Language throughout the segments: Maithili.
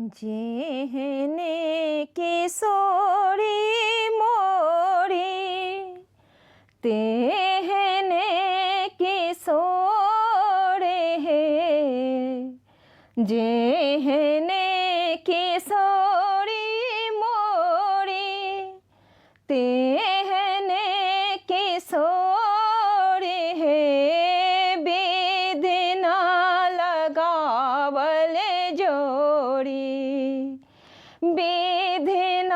जेहने किशोरी मोरी, तेहने किशोर हे। जेहने किशोरी मोरी, तेहने किशोर हे। विधि न लगावल जोड़ी, विधि न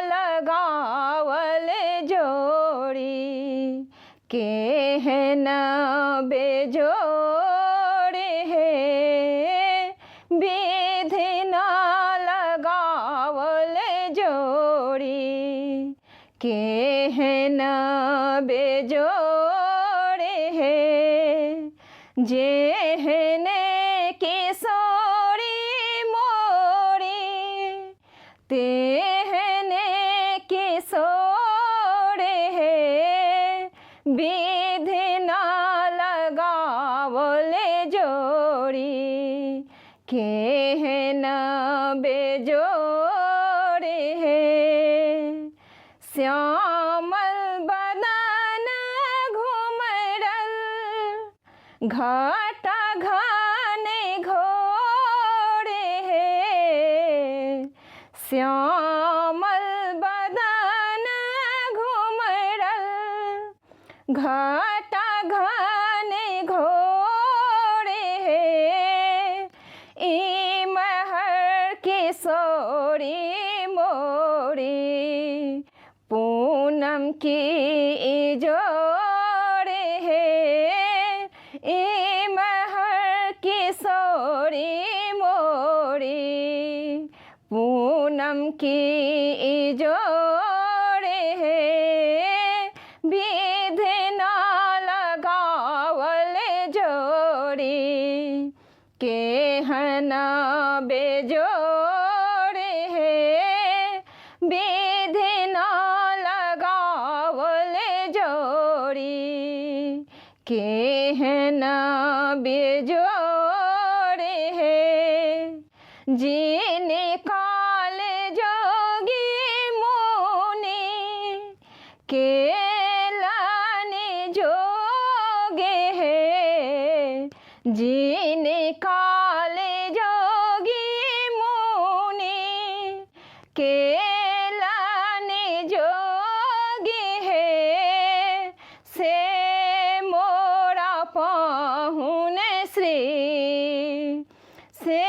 लगावल जोड़ी, केहन बेजोड़ हे। विधि न लगावल जोड़ी, केहन बेजोड़ हे। जेहने किशोरी मोरी, तेहने किशोर हे। विधि न लगावल जोड़ी, केहन बेजोड़ हे। श्यामल बदन घुमरल, घाटा घाने घोर हे। श्यामल बदन घुमरल, घाटा घाने घोर हे। ई महर किशोरी मोरी, पूनम की जोड़ हे। ई महर किशोरी मोरी, पूनम की जोड़ हे। विधि न लगावल जोड़ी, केहन बेजोड़ हे। विधि न लगावल जोड़ी, केहन बेजोड़ हे। जिने काल जोगी मुनि, केलाने जोगे हे। जिने काल जोगी मुनि, केलाने जोगे हे। से मोरा पाहुन श्री, से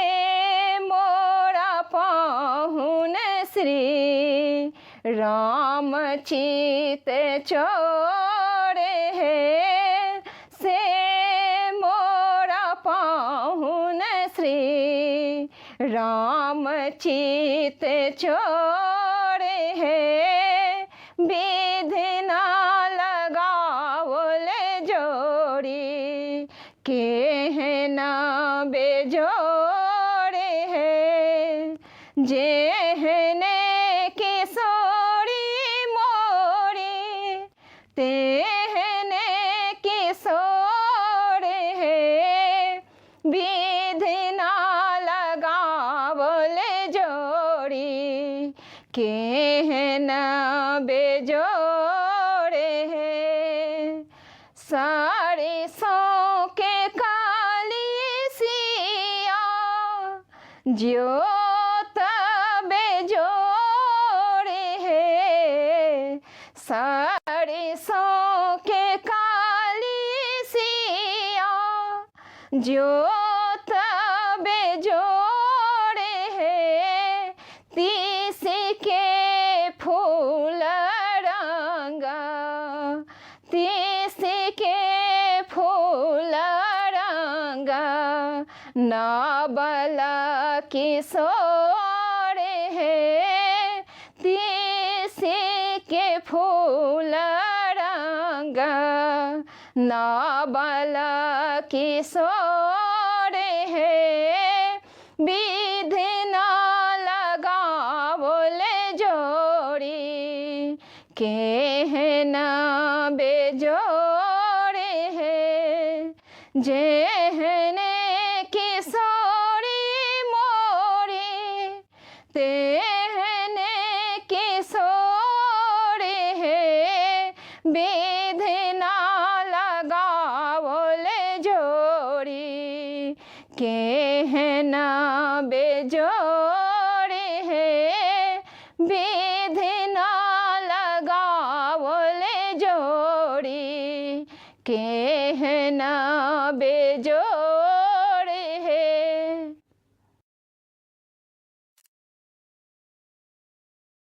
मोरा पाहुन श्री राम चित चोर हे। से मोरा पाहुन श्री राम चित चोर हे। विधि न लगावल जोड़ी, केहन बेजोड़ हे। जेहने किशोरी मोरी, तेहने किशोर हे। विधि न लगावल जोड़ी, केहन बेजोड़ हे। सारे सौ के काली सिया, ज्योत बेजोड़ हे। सारे सौ के काली सिया, ज्योत बेजोड़ हे। तीस के फूल रंगा, तीस के फूल रंगा, नाबल किशोर हे। तीस के फूल रंगा, नाबल किशोर हे। विधि न लगावल जोड़ी, केहन बेजोड़ हे। जेहने किशोरी मोरी, न बेजोड़ी।